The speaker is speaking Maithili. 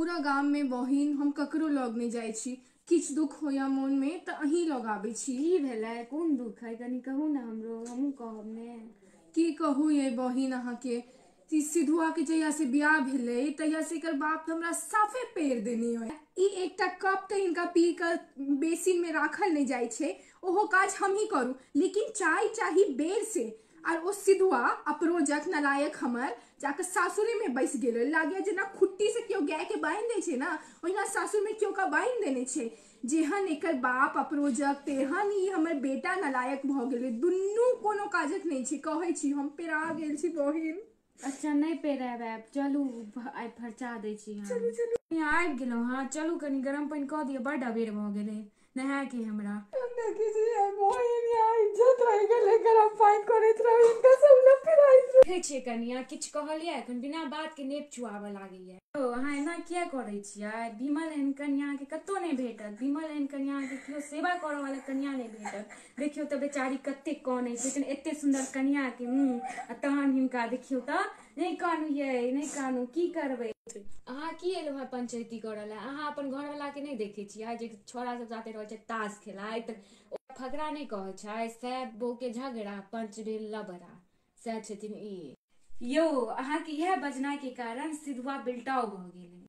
पूरा गाम में बहिन हम ककरो लग नहि जाइ छी। किछु दुख होइया मोन में तऽ अहीं लग आबै छी। की भेलै, कोन दुख है, कनि कहू ने हमरो, हमहूँ कहब ने। की कहू ये बहिन अहाँके, सिधुआ के जहिया से बियाह भेलै तहिया से एकर बाप तऽ हमरा साफे पेड़ देने होय। ई एकटा कप तऽ हिनका पी कऽ बेसिन में राखल नहि जाइ छै, ओहो काज हमही करू, लेकिन चाय चाही बेर से। आर ओ सिधुआ अपरोजक नलायक हमर जाके सासुरे में बैस गेल। लागैया जेना खुट्टी से केओ गाय के बान्हि दै छै ना, ओहिना सासुर में केओ का बान्हि देने छै। जेहन एकर बाप अपरोजक तेहन ई हमर बेटा नलायक भऽ गेलै। दुनू कोनो काजक नहि छै। कहै छी हम पेरा गेल छी बहिन। अच्छा नहि पेरायब, आयब चलू, आइ फरचा दै छी हम। चलू चलू। यहाँ आबि गेलहुँ। हँ चलू, कनि गरम पानि कऽ दिअ, बड्ड अबेर भऽ गेलै, नहायके हमरा। देखै छी बहिन, यहाँ इज्जत रहि गेलै। गरम पानि करैत रहू हिनका सब लग पेराइत। देखै छियै कनिया, किछु कहलियै एखन बिना बात के नेप चुआबऽ लागैया। यौ अहाँ एना किया करै छियै? विमल एहन कनिया के कतौ नहि भेटत। विमल एहन कनिया के केओ सेवा करऽ वाला कनिया नहि भेटत। देखियौ तऽ बेचारी कते कनै छै, लेकिन एते सुन्दर कनिया के मुँह आ तहन हिनका देखियौ तऽ। नहि कानू यै, नहि कानू। की करबै? अहाँ की एलहुँ हेँ पंचैती करऽ लए? अहाँ अपन घरवला के नहि देखै छियै जे छोड़ा सब साथे रहै छै ताश खेलाइत? ओ फकरा नहि कहै छै, सैह बहू के झगड़ा पंच भेल लबड़ा, सएह छथिन ई। यौ अहाँके इएह बजनाइ के कारण सिधुआ बिलटाउ भऽ गेलै।